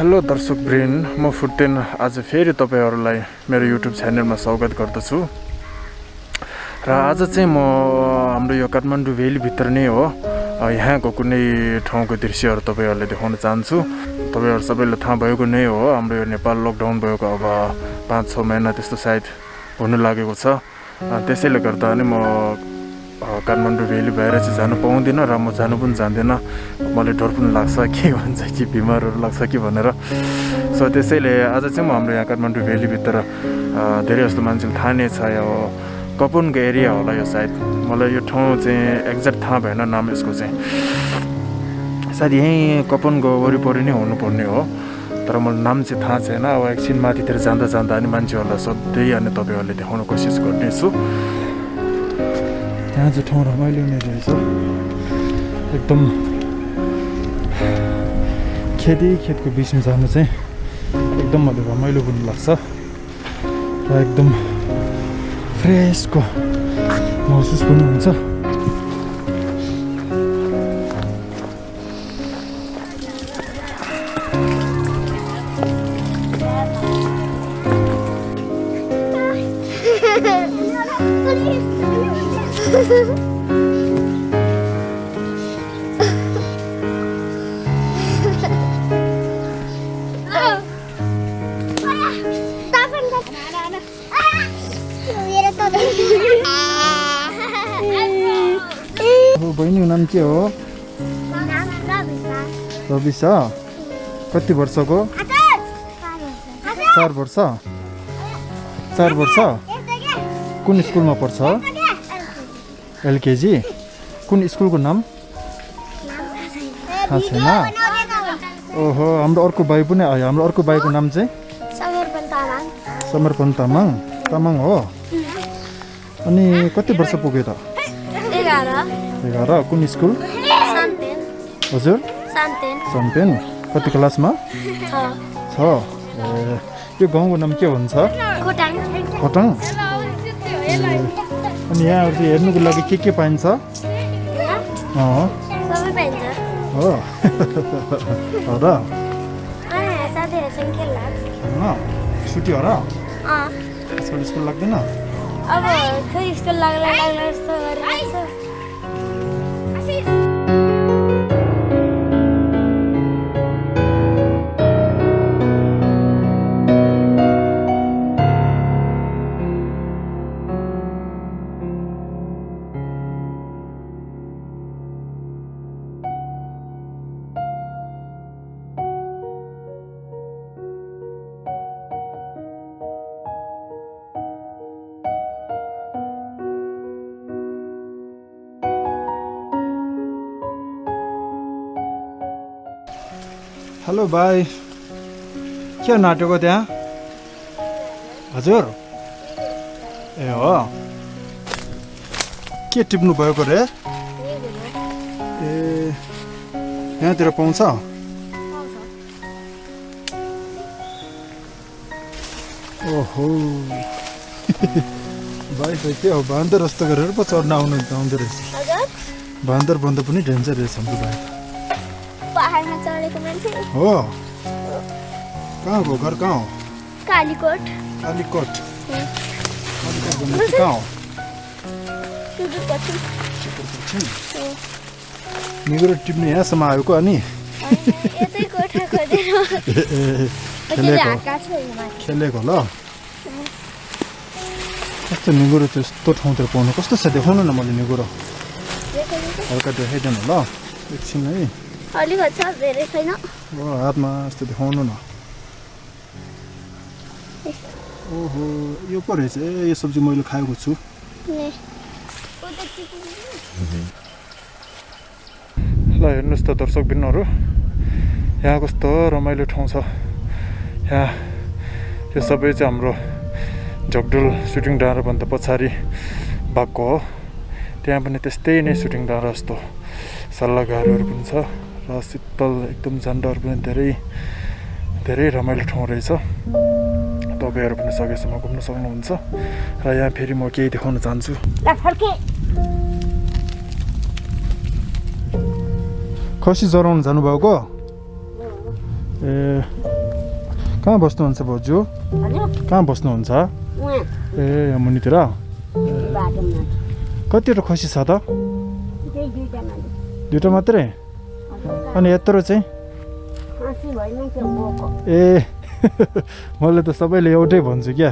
Hello दर्शकवृन्द, म फुटेन आज फेरि तपाईहरुलाई मेरो युट्युब च्यानलमा स्वागत गर्दछु। र आज चाहिँ म हाम्रो यो काठमाडौँ भ्याली भित्र नै हो, यहाँको कुनै ठाउँको दृश्यहरु तपाईहरुलाई देखाउन चाहन्छु। तपाईहरु सबैलाई थाहा भएको नै हो, हाम्रो यो नेपाल लकडाउन भएको अब 5-6 महिना त्यस्तो सायद हुन लागेको छ। त्यसैले गर्दा नि म काठमाडौँ भ्याली बाहिर चाहिँ जान पाउँदिन र म जानु पनि जान्दिन। मलाई डर पनि लाग्छ के भन्छ कि बिमारहरु लाग्छ कि भनेर। सो त्यसैले आज चाहिँ म हाम्रो यहाँ काठमाडौँ भ्याली भित्र धेरै जस्तो मान्छेले थाहा नै छ, यो कपनको एरिया होला यो सायद। मलाई यो ठाउँ चाहिँ एक्ज्याक्ट थाहा भएन नाम यसको चाहिँ। सायद यही कपनको वरिपरि नै हुनुपर्ने हो, तर मलाई नाम चाहिँ थाहा छैन। अब एकछिन माथितिर जाँदा जाँदा अनि मान्छेहरुलाई सोध्दै अनि तपाईहरुले देखाउन कोसिस गर्नेछु। यहाँ चाहिँ ठाउँ रमाइलो नै रहेछ, एकदम खेतको बिचमा जानु चाहिँ एकदम मलाई रमाइलो पनि लाग्छ र एकदम फ्रेसको महसुस पनि हुन्छ। बहिनी नाम के हो? रविसा। कति वर्षको? 4 वर्ष। 4 वर्ष। कुन स्कुलमा पढ्छ? एलकेजी। कुन स्कुलको नाम? थाहा छैन। ओहो, हाम्रो अर्को भाइ पनि आयो। हाम्रो अर्को भाइको नाम चाहिँ? समर्पण तामाङ। तामाङ हो। अनि कति वर्ष पुग्यो त? 11। कुन स्कुल? हजुर? सन्तेन। कति क्लासमा? 6। यो गाउँको नाम के भन्छ? खोटाङ। अनि यहाँ हेर्नुको लागि के पाइन्छ? सबै पाइन्छ। हो र? छुट्टी हो र? आजकल स्कुल लाग्दैन? अब खोइ स्कुल लाग्ला जस्तो गरिरहेछ। हेलो भाइ, के नाटेको त्यहाँ? हजुर? ए हो, के टिप्नु भएको रे? ए, यहाँतिर पाउँछ? ओहो भाइ के हो, बान्दर जस्तो गरेर पो चढ्न आउँदो रहेछ। बान्दर भन्दा पनि डेन्जर रहेछ हाम्रो भाइ। पहाडमा चढेको मान्छे हो। कहाँ हो घर? कहाँ हो? कालीकोट भन्ने चाहिँ कहाँ हो? निगुरो टिप्ने यहाँसम्म आएको अनि खेलेको ल। कस्तो निगुरो त्यस्तो ठाउँतिर पाउनु कस्तो छ? देखाउनु न मैले निगुरो हल्का देखाइदिनु ल एकछिन है। हातमा यस्तो देखाउनु न। ओहो, यो पो रहेछ। यो सब्जी मैले खाएको छु। ल हेर्नुहोस् त दर्शकवृन्दहरू, यहाँ कस्तो रमाइलो ठाउँ छ। यहाँ यो सबै चाहिँ हाम्रो झगडुल सुटिङ डाँडाभन्दा पछाडि भएको हो। त्यहाँ पनि त्यस्तै नै सुटिङ डाँडा जस्तो सल्लाहकारहरू पनि छ र शीतल एकदम झन्डाहरू पनि धेरै रमाइलो ठाउँ रहेछ। तपाईहरु पनि सकेसम्म घुम्न सक्नुहुन्छ। र यहाँ फेरि म केही देखाउन चाहन्छु। खसी जराउन जानुभएको? ए कहाँ बस्नुहुन्छ बोजू हजुर कहाँ बस्नुहुन्छ उहाँ ए यहाँ मुनितिर बाटोमा कतिवटा खसी छ त त्यही दुईटा मान्छे दुइटा मात्रै अनि यत्रो चाहिँ हाँसी भएन त्यो बोको ए मैले त सबैले एउटै भन्छु क्या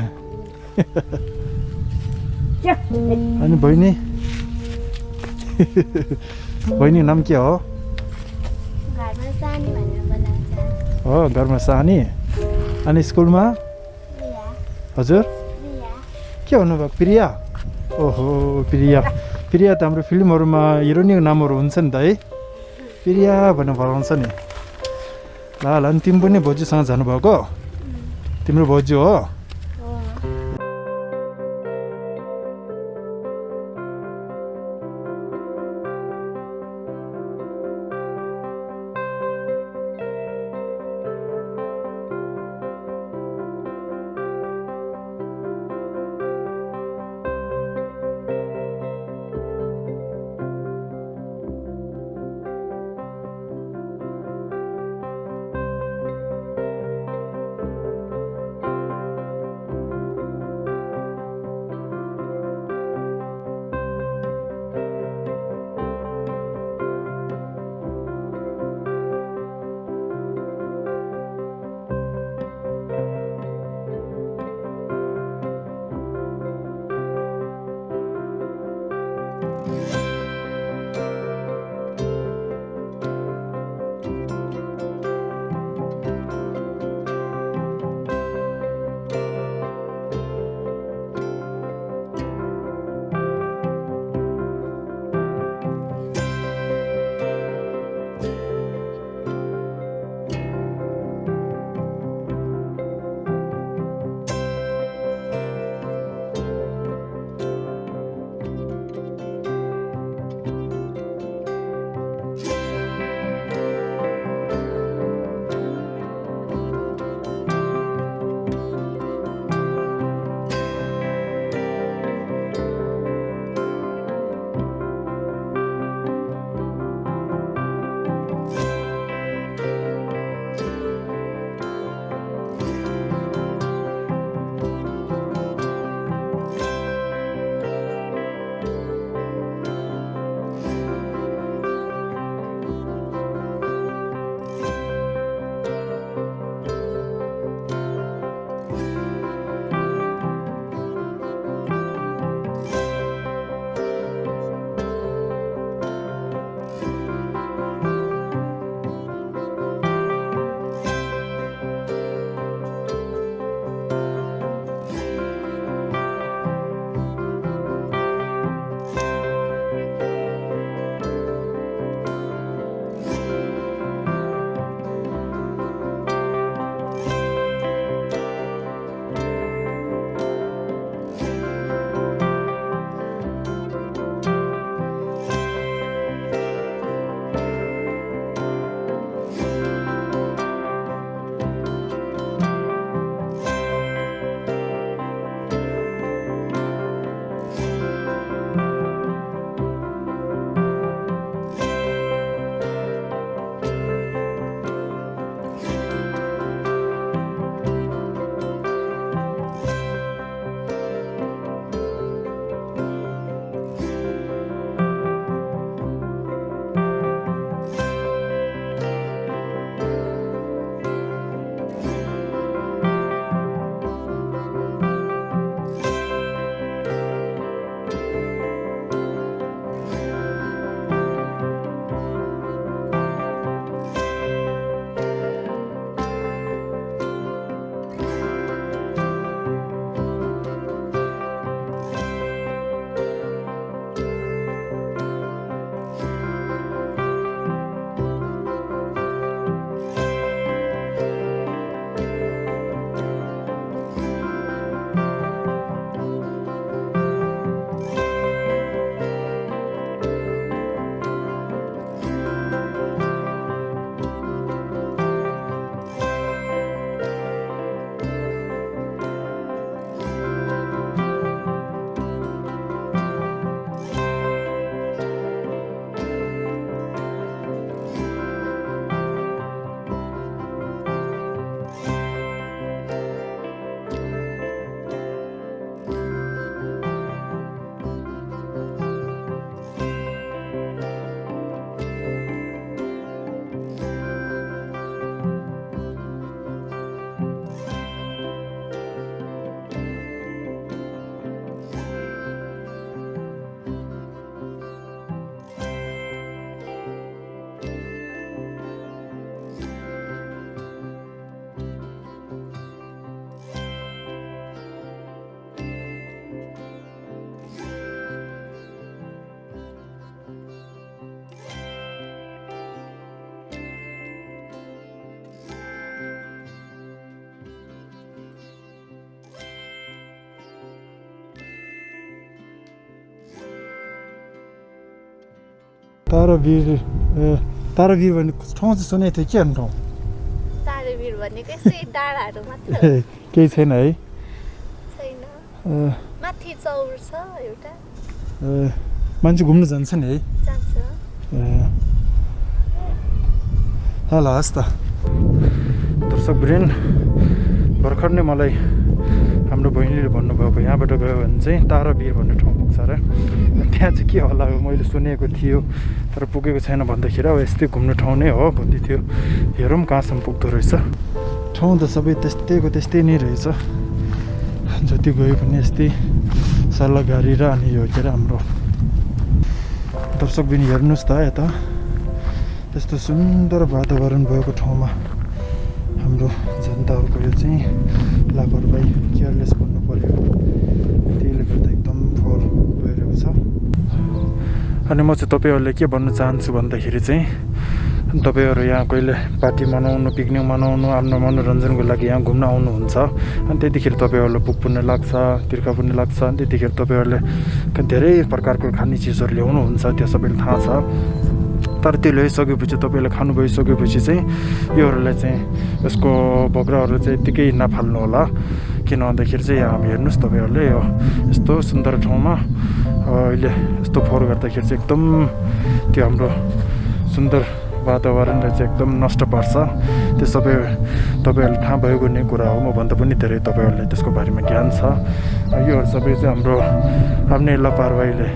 अनि बहिनी बहिनी नाम के हो घरमा सानी भनेर बोलाउँछ हो घरमा सानी अनि स्कुलमा प्रिया हजुर प्रिया के भन्नुभएको प्रिया ओहो प्रिया प्रिया त हाम्रो फिल्महरूमा हिरोइनको नामहरू हुन्छ नि त है प्रिया भनेर बोलाउँछ नि ल ल अनि तिमी पनि भोजुसँग जानुभएको तिम्रो भोजू हो हो तारा भिर भन्ने ठाउँ चाहिँ सुनेको थिएँ के ठाउँ तारे भिर भनेको यस्तै डाँडाहरू मात्र केही छैन है छैन माथि चौर छ एउटा मान्छे घुम्नु जान्छ नि है जान्छ ल हस् त दर्शकवृन्द भर्खर नै मलाई हाम्रो बहिनीले भन्नुभएको यहाँबाट गयो भने चाहिँ तारा भिर भन्ने ठाउँ पुग्छ र त्यहाँ चाहिँ के होला मैले सुनेको थियो तर पुगेको छैन भन्दाखेरि अब यस्तै घुम्ने ठाउँ नै हो भन्दै थियो हेरौँ कहाँसम्म पुग्दो रहेछ ठाउँ त सबै त्यस्तैको त्यस्तै नै रहेछ जति गयो पनि यस्तै सल्लाहगारी र अनि यो के अरे हाम्रो दर्शक पनि हेर्नुहोस् त यता यस्तो सुन्दर वातावरण भएको ठाउँमा हाम्रो जनताहरूको यो चाहिँ लापरवाही केयरलेस भन्नु पर्यो त्यसले गर्दा एकदम फोहोर गइरहेको छ अनि म चाहिँ तपाईँहरूले के भन्न चाहन्छु भन्दाखेरि चाहिँ तपाईँहरू यहाँ कहिले पार्टी मनाउनु पिकनिक मनाउनु आफ्नो मनोरञ्जनको लागि यहाँ घुम्न आउनुहुन्छ अनि त्यतिखेर तपाईँहरूलाई भोक पनि लाग्छ तिर्खा पनि लाग्छ अनि त्यतिखेर तपाईँहरूले धेरै प्रकारको खाने चिजहरू ल्याउनुहुन्छ त्यो सबैले थाहा छ तर त्यो ल्याइसकेपछि तपाईँले खानु भइसकेपछि चाहिँ योहरूलाई चाहिँ यसको बग्राहरू चाहिँ यत्तिकै नफाल्नु होला किन भन्दाखेरि चाहिँ यहाँ हेर्नुहोस् तपाईँहरूले यो यस्तो सुन्दर ठाउँमा अहिले यस्तो फोहोर गर्दाखेरि चाहिँ एकदम त्यो हाम्रो सुन्दर वातावरणलाई चाहिँ एकदम नष्ट पार्छ त्यो सबै तपाईँहरूले थाहा भएको नै कुरा हो म भन्दा पनि धेरै तपाईँहरूलाई त्यसको बारेमा ज्ञान छ योहरू सबै चाहिँ हाम्रो आफ्नै लापरवाहीले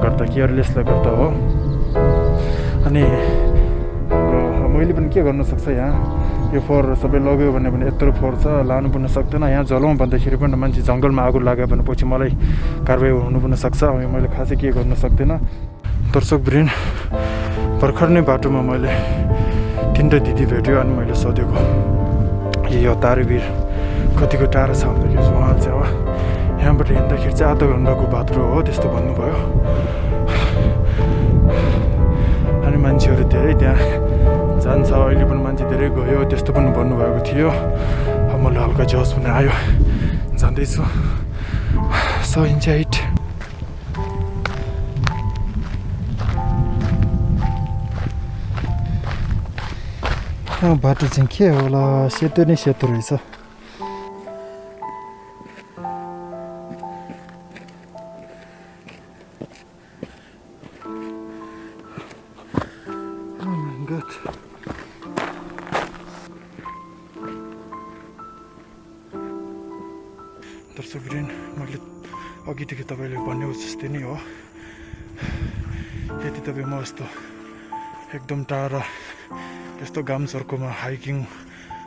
गर्दा केयरलेसले गर्दा हो अनि मैले पनि के गर्नु सक्छ यहाँ यो फोहोर सबै लग्यो भने पनि यत्रो फोहोर छ लानु पनि सक्दैन यहाँ जलाउँ भन्दाखेरि पनि मान्छे जङ्गलमा आगो लाग्यो भने पछि मलाई कारवाही हुनु पनि सक्छ अनि मैले खासै के गर्न सक्दिनँ दर्शकवृन्द भर्खर नै बाटोमा मैले तिनवटा दिदी भेट्यो अनि मैले सोधेको यो तारे भिर कतिको टाढा छ भन्दाखेरि उहाँ चाहिँ अब यहाँबाट हिँड्दाखेरि चाहिँ आधा घन्टाको बाटो हो त्यस्तो भन्नुभयो अनि मान्छेहरू धेरै त्यहाँ जान्छ अहिले पनि मान्छे धेरै गयो त्यस्तो पनि भन्नुभएको थियो अब मलाई हल्का जोस पनि आयो जाँदैछु सो इन्जोय इट बाटो चाहिँ के होला सेतो नै सेतो रहेछ दर्शकवृन्द मैले अघिदेखि तपाईँले भनेको जस्तै नै हो यदि तपाईँ म यस्तो एकदम टाढा यस्तो घाम सर्कोमा हाइकिङ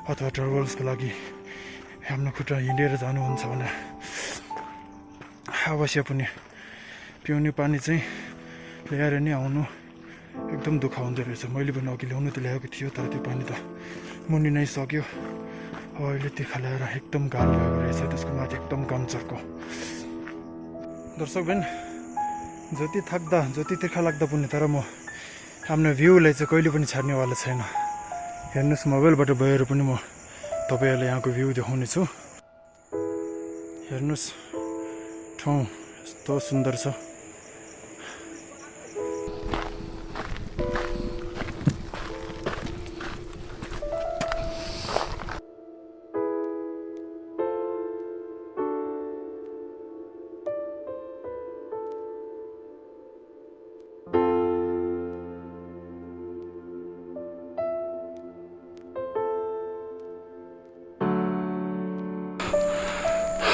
अथवा ट्राभल्सको लागि आफ्नो खुट्टा हिँडेर जानुहुन्छ भने अवश्य पनि पिउने पानी चाहिँ ल्याएर नै आउनु एकदम दुःख हुँदो रहेछ मैले पनि अघि ल्याउनु त ल्याएको थियो तर त्यो पानी त मुनि नै सक्यो अहिले त्यो खालेर एकदम गाह्रो भएको रहेछ त्यसको माथि एकदम घाम चर्को दर्शकवृन्द जति थाक्दा जति तिर्खा लाग्दा पनि तर म आफ्नो भ्यूलाई चाहिँ कहिले पनि छाड्नेवाला छैन हेर्नुहोस् मोबाइलबाट गएर पनि म तपाईँहरूलाई यहाँको भ्यू देखाउने छु हेर्नुहोस् ठाउँ यस्तो सुन्दर छ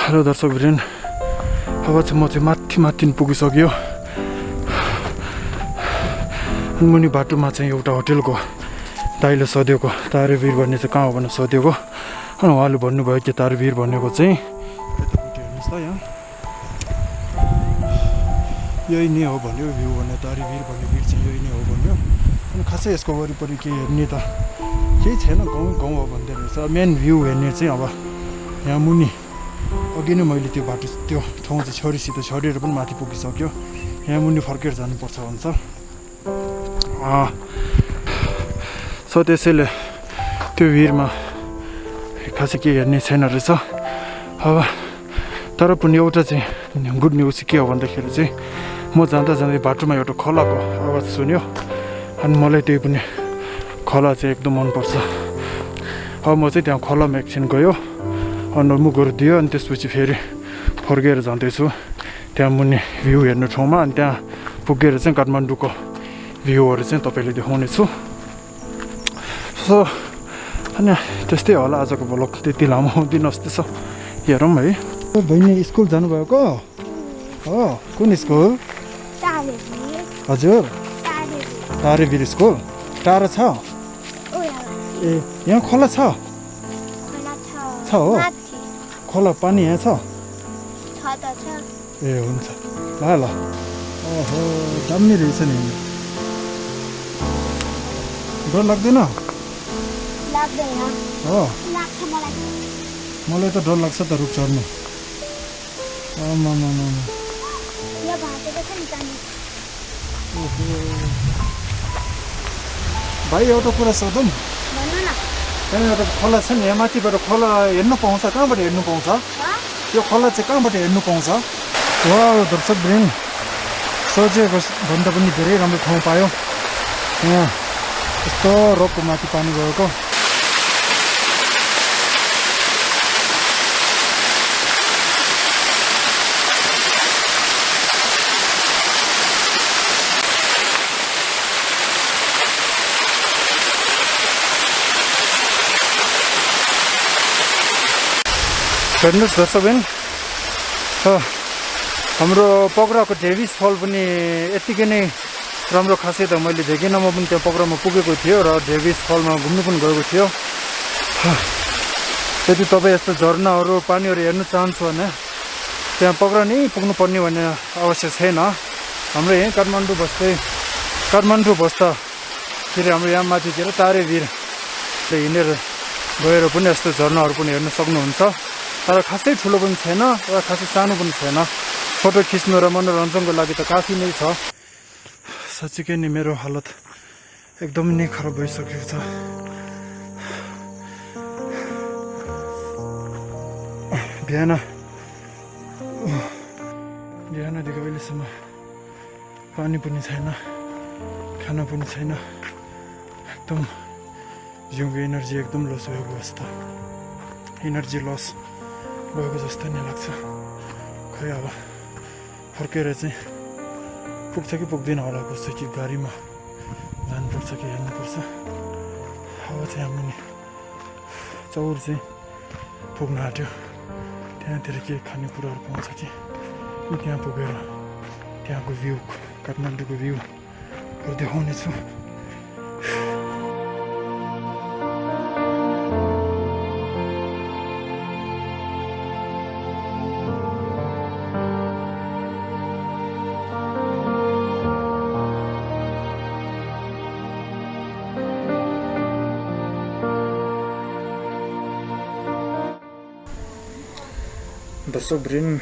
हेलो दर्शकवृन्द अब चाहिँ म चाहिँ माथि पुगिसक्यो अनि मुनि बाटोमा चाहिँ एउटा होटेलको दाइले सोधेको तारे भिर भन्ने चाहिँ कहाँ हो भनेर सोधेको अनि उहाँले भन्नुभयो कि तारे भिर भनेको चाहिँ यतापट्टि हेर्नुहोस् त यहाँ यही नै हो भन्यो भ्यू भन्ने तारे भिर भन्ने भिर चाहिँ यही नै हो भन्यो अनि खासै यसको वरिपरि के हेर्ने त केही छैन गाउँ हो भन्दै रहेछ मेन भ्यू हेर्ने चाहिँ अब यहाँ मुनि अघि नै मैले त्यो बाटो त्यो ठाउँ चाहिँ छोरीसित छोडेर पनि माथि पुगिसक्यो यहाँ मुनि फर्केर जानुपर्छ भन्छ सो त्यसैले त्यो भिरमा खासै के हेर्ने छैन रहेछ अब तर पनि एउटा चाहिँ गुड न्युज के हो भन्दाखेरि चाहिँ म जाँदा बाटोमा एउटा खोलाको आवाज सुन्यो अनि मलाई त्यही पनि खोला चाहिँ एकदम मनपर्छ। अब म चाहिँ त्यहाँ खोलामा एकछिन गयो, अनुहार मुखहरू दियो, अनि त्यसपछि फेरि फर्केर जाँदैछु त्यहाँ मुनि भ्यू हेर्ने ठाउँमा। अनि त्यहाँ पुगेर चाहिँ काठमाडौँको भ्यूहरू चाहिँ तपाईँले देखाउने छु। सो अनि त्यस्तै होला आजको ब्लग, त्यति लामो दिन जस्तो छ। हेरौँ है। बहिनी स्कुल जानुभएको हो? कुन स्कुल? हजुर तारे भिर स्कुल। टाढो छ? ए यहाँ खोला छ? छ हो? खोला पानी यहाँ छ? ए हुन्छ ल ल। ओहो दामी रहेछ नि। डर लाग्दैन? हो मलाई त डर लाग्छ त रुख चढ्नु। भाइ एउटा कुरा सोधौँ? त्यहाँ एउटा खोला छ नि, यहाँ माथिबाट खोला हेर्नु पाउँछ? कहाँबाट हेर्नु पाउँछ? यो खोला चाहिँ कहाँबाट हेर्नु पाउँछ? वा दर्शकवृन्द, सोचेको भन्दा पनि धेरै राम्रो ठाउँ पायो। यहाँ यस्तो रोकको माथि पानी गएको। हेर्नुहोस् दर्शकवृन्द, हाम्रो पगराको ढेविस फल पनि यत्तिकै नै राम्रो खासै त मैले देखिनँ। म पनि त्यहाँ पगरामा पुगेको थियो र ढेविस फलमा घुम्नु पनि गएको थियो। यदि तपाईँ यस्तो झरनाहरू पानीहरू हेर्नु चाहन्छु भने त्यहाँ पगरा नै पुग्नुपर्ने भन्ने आवश्यक छैन। हाम्रो यहीँ काठमाडौँ बस्दाखेरि हाम्रो यहाँ माथितिर तारे भिर हिँडेर गएर पनि यस्तो झरनाहरू पनि हेर्न सक्नुहुन्छ। तर खासै ठुलो पनि छैन र खासै सानो पनि छैन। फोटो खिच्नु र मनोरञ्जनको लागि त काफी नै छ। साँच्चीकै नै मेरो हालत एकदम नै खराब भइसकेको छ। बिहानदेखि अहिलेसम्म पानी पनि छैन, खाना पनि छैन। एकदम जिउको एनर्जी एकदम लस भएको अवस्था, एनर्जी लस भएको जस्तो नै लाग्छ। खै अब फर्केर चाहिँ पुग्छ कि पुग्दैन होला, कस्तो कि गाडीमा जानुपर्छ कि हेर्नुपर्छ। अब चाहिँ हामी चौर चाहिँ पुग्न आँट्यो। त्यहाँतिर के खानेकुराहरू पाउँछ कि त्यहाँ पुगेर त्यहाँको भ्यू, काठमाडौँको भ्यूहरू देखाउने छु। दर्शकवृन्द,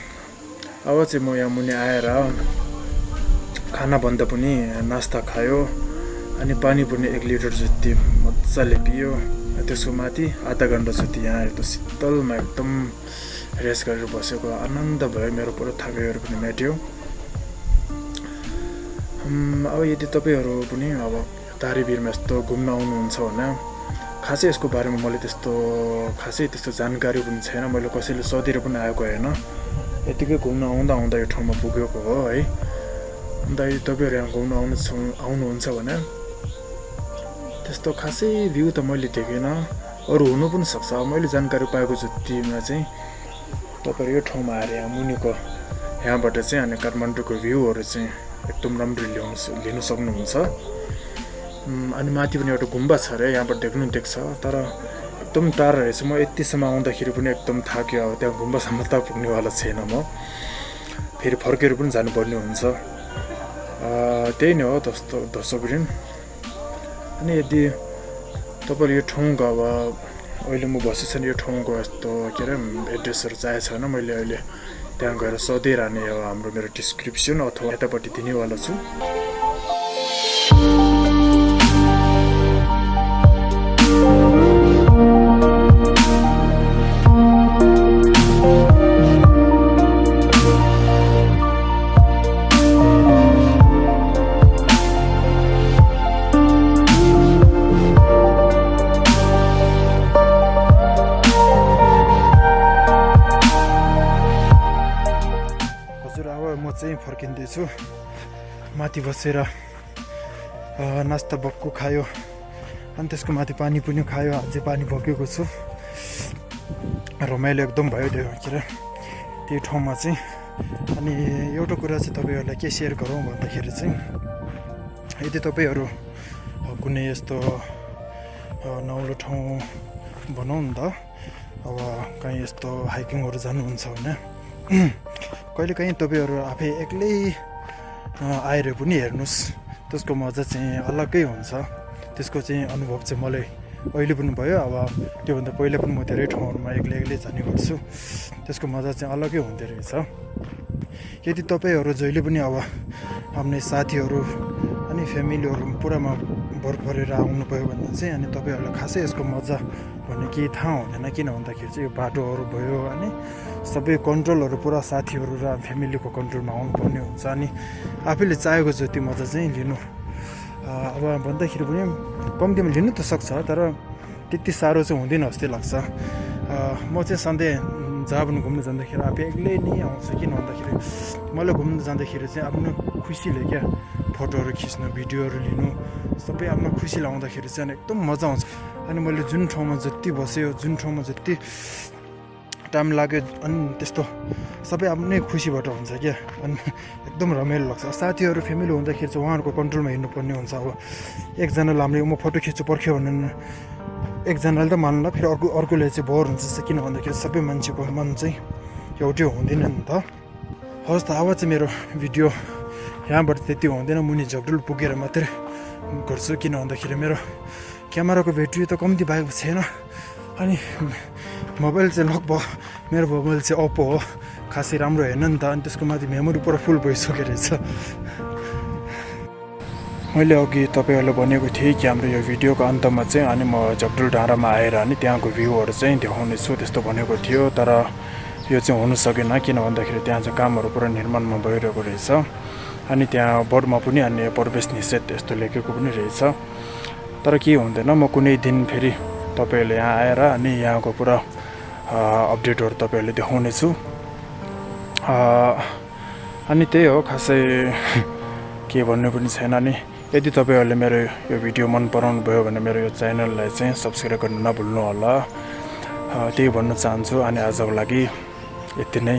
अब चाहिँ म यहाँ मुनि आएर खानाभन्दा पनि नास्ता खायो, अनि पानी पनि 1 लिटर जति मजाले पियो। त्यसको माथि आधा घन्टा जति यहाँ आएर त शीतलमा एकदम रेस्ट गरेर बसेको आनन्द भयो। मेरो पुरो थकाइहरू पनि मेट्यो। अब यदि तपाईँहरू पनि अब तारे भिरमा यस्तो घुम्न आउनुहुन्छ भने खासै यसको बारेमा मैले त्यस्तो जानकारी पनि छैन। मैले कसैले सोधेर पनि आएको होइन, यतिकै घुम्न आउँदा यो ठाउँमा पुगेको हो है। अन्त यदि तपाईँहरू यहाँ घुम्न आउनुहुन्छ भने त्यस्तो खासै भ्यू त मैले देखिनँ, अरू हुनु पनि सक्छ। मैले जानकारी पाएको जतिमा चाहिँ तपाईँहरू यो ठाउँमा आएर यहाँ मुनिको यहाँबाट चाहिँ अनि काठमाडौँको भ्यूहरू चाहिँ एकदम राम्रो लिन सक्नुहुन्छ। अनि माथि पनि एउटा गुम्बा छ अरे, यहाँबाट देख्छ, तर एकदम टाढा रहेछ। म यतिसम्म आउँदाखेरि पनि एकदम थाक्यो। अब त्यहाँ गुम्बासम्म त पुग्नेवाला छैन, म फेरि फर्केर पनि जानुपर्ने हुन्छ। त्यही नै हो दर्शकवृन्द। अनि यदि तपाईँले यो ठाउँको अब अहिले म बसेछन् यो ठाउँको यस्तो के अरे एड्रेसहरू चाहिएको छैन, मैले अहिले त्यहाँ गएर सोधिरहने हो। मेरो डिस्क्रिप्सन अथवा यतापट्टि दिनेवाला छु। फर्किँदैछु माथि बसेर नास्ता बक्कु खायो अनि त्यसको माथि पानी पनि खायो अझै पानी बोकेको छु रमाइलो एकदम भयो त्यही ठाउँमा चाहिँ अनि एउटा कुरा चाहिँ तपाईँहरूलाई के सेयर गरौँ भन्दाखेरि चाहिँ यदि तपाईँहरू कुनै यस्तो नौलो ठाउँ भनौँ न त अब कहीँ यस्तो हाइकिङहरू जानुहुन्छ भने कहिलेकाहीँ तपाईँहरू आफै एक्लै आएर पनि हेर्नुहोस् त्यसको मजा चाहिँ अलग्गै हुन्छ त्यसको चाहिँ अनुभव चाहिँ मलाई अहिले पनि भयो अब त्योभन्दा पहिला पनि म धेरै ठाउँहरूमा एक्लै जाने गर्छु त्यसको मजा चाहिँ अलग्गै हुँदो रहेछ यदि तपाईँहरू जहिले पनि अब आफ्नै साथीहरू अनि फ्यामिलीहरू पुरामा भर परेर आउनुभयो भने चाहिँ अनि तपाईँहरूलाई खासै यसको मजा भन्ने केही थाहा हुँदैन किन भन्दाखेरि चाहिँ यो बाटोहरू भयो अनि सबै कन्ट्रोलहरू पुरा साथीहरू र फ्यामिलीको कन्ट्रोलमा आउनुपर्ने हुन्छ अनि आफैले चाहेको जति मजा चाहिँ लिनु अब भन्दाखेरि पनि कम्तीमा लिनु त सक्छ तर त्यति साह्रो चाहिँ हुँदैन जस्तै लाग्छ म चाहिँ सधैँ जहाँ पनि घुम्नु जाँदाखेरि आफै एक्लै नै आउँछु किन भन्दाखेरि मलाई घुम्नु जाँदाखेरि चाहिँ आफ्नो खुसीले क्या फोटोहरू खिच्नु भिडियोहरू लिनु सबै आफ्नो खुसी लाउँदाखेरि चाहिँ एकदम मजा आउँछ अनि मैले जुन ठाउँमा जति बस्यो जुन ठाउँमा जति टाइम लाग्यो अनि त्यस्तो सबै आफ्नै खुसीबाट हुन्छ क्या अनि एकदम रमाइलो लाग्छ साथीहरू फ्यामिली हुँदाखेरि चाहिँ उहाँहरूको कन्ट्रोलमा हिँड्नुपर्ने हुन्छ अब एकजनाले हामीले म फोटो खिच्नु पर्ख्यो भने एकजनाले त मान्ला फेरि अर्कोले चाहिँ बोर हुन्छ किन भन्दाखेरि सबै मान्छेको मन चाहिँ एउटै हुँदैन नि त हवस् त अब चाहिँ मेरो भिडियो यहाँबाट त्यति हुँदैन मुनि झगडुल पुगेर मात्रै गर्छु किन भन्दाखेरि मेरो क्यामेराको ब्याट्री त कम्ती भएको छैन अनि मोबाइल चाहिँ लगभग मेरो मोबाइल चाहिँ ओप्पो हो खासै राम्रो हेर्न नि त अनि त्यसको माथि मेमोरी पुरा फुल भइसकेको रहेछ मैले अघि तपाईँहरूलाई भनेको थिएँ कि हाम्रो यो भिडियोको अन्तमा चाहिँ अनि म झगडुल डाँडामा आएर अनि त्यहाँको भ्यूहरू चाहिँ देखाउने छु त्यस्तो भनेको थियो तर यो चाहिँ हुन सकेन किन भन्दाखेरि त्यहाँ चाहिँ कामहरू पुरा निर्माणमा भइरहेको रहेछ अनि त्यहाँ बोर्डमा पनि अनि प्रवेश निषेध यस्तो लेखेको पनि रहेछ तर के हुँदैन म कुनै दिन फेरि तपाईँहरूले यहाँ आएर अनि यहाँको पुरा अपडेटहरू तपाईँहरूले देखाउने छु अनि त्यही हो खासै के भन्नु पनि छैन नि यदि तपाईँहरूले मेरो यो भिडियो मन पराउनु भयो भने मेरो यो च्यानललाई चाहिँ सब्सक्राइब गर्न नभुल्नु होला त्यही भन्न चाहन्छु अनि आजको लागि यति नै